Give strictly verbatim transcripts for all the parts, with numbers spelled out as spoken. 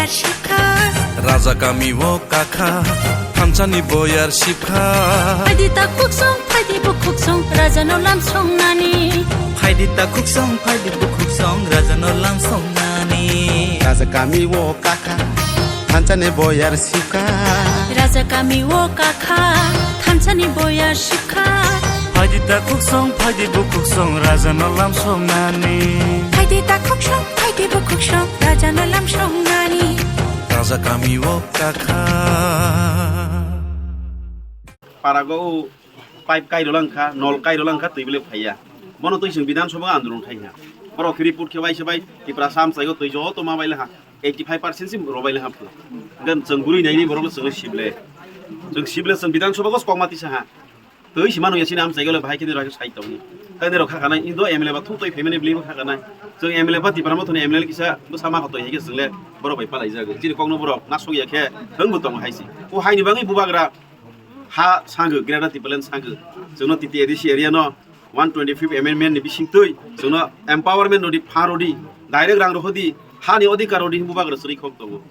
Raja kami o kakha, thansani boyar sipkha. Phaidi ta khuksong, phaidi bukhuksong, raja no lam songnani. Phaidi ta khuksong, phaidi bukhuksong, raja no lam songnani. Raja kami o kakha, thansani boyar sipkha. Raja kami o kakha, thansani boyar sipkha. Phaidi ta khuksong, phaidi bukhuksong, raja no lam songnani. Phaidi ta khuksong, phaidi bukhuksong, raja no lam songnani. Raja kami o kakha. Parago o pipe kairo langkha, nol kairo langkha, twi bile phaiya. Bono twi chwng Bidhan Sabha andolon khai ha. Borok report khe bai se bai Tipra sam saigo twi joto ma bai le ha. Eighty five percent si robai le ha. Gan chwng guri naini borok chwng sible. Chwng sible chwng Bidhan Sabha go kokma tisa ha. Twi si manu ya sini am saigo le bahai kini rok sai tongni. Tani rok kha kanai indo M L A ba thu twi phaimani bli kha kanai. Chwng M L A ba Tipra Motha ni M L A kisa bo sama kha twi hai khe chwng le borok bai palai jago. Chini kokno borok nasuk ya khe thwng bo tongo hai si. O hai ni bagwi bubagra ha sango, Greater Tipraland sango. Chwngno T T A D C area no one twenty-fifth amendment ni bising twi chwngno empowerment rodi, pha rodi, direct rang rohodi, hani odhikar rodi hin bubagra sri khok tongo.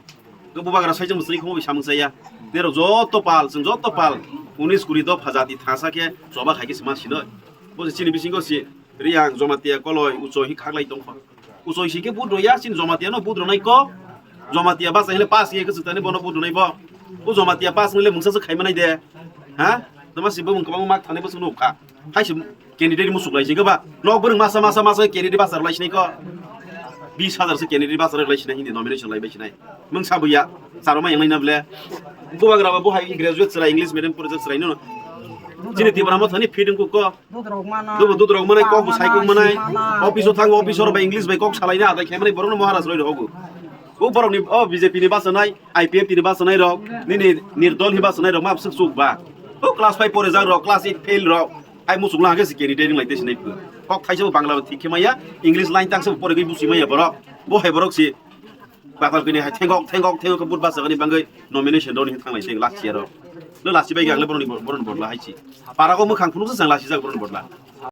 Ke bubagra sai chwng sri khok samung saya. Nero joto pal, chwng joto pal, unis kuri do phajati thasa khe choba khai khe sma sinoi. Bo chini bisingo si Riyang, Jomatia, Koloi, Uchoi hi khaklai tongkho. Uchoi si khe budro ya, chini Jomatia no budro nai kok. Jomatia basa hile pass ye khe chwtani bono budro nai bo. O Jomatia pass nile mungsa se khaima nai de. Ha? Tama si bo mung kwbang mak thani bo sunu kha. Hai si candidate musuk lai si khe ba. Nok bwrwng masa masa masa candidate basa lai sinai ko. Bis hajar se candidate basa lai sinai hindi nomination lai bai sinai. Mung sabu ya. Saro ma yang nai na ble. Bubagra ba bo hai graduate chwrai English medium project chwrai no. Chini Tipra Motha ni feeding ku ko. Dubu dudrok manai, kok bo saikung manai. Office o thango, office o ba English bai kok salaina adai khe manai borokno Maharaj roi rogo. O borokni o B J P ni basanai, I P F T ni basanai rok, nini nirdol hi basanai rok ma bwswk chuk ba. O class five pore jak rok, class eight fail rok. Ai musuk lang khe si candidate lai tei sinai phu. Kok thaisa bo Bangla bo thik khe maya, English line tang se bo pore gwi busi maya borok. Bo hai borok si Batal kini hai thengok, thengok, thengok khe vote bachagani bangwi nomination roni thanglai theng last year o. No last bai gagle boroni, boroni bodla hai si. Para go mukhang phunuk se chang last jak boroni bodla.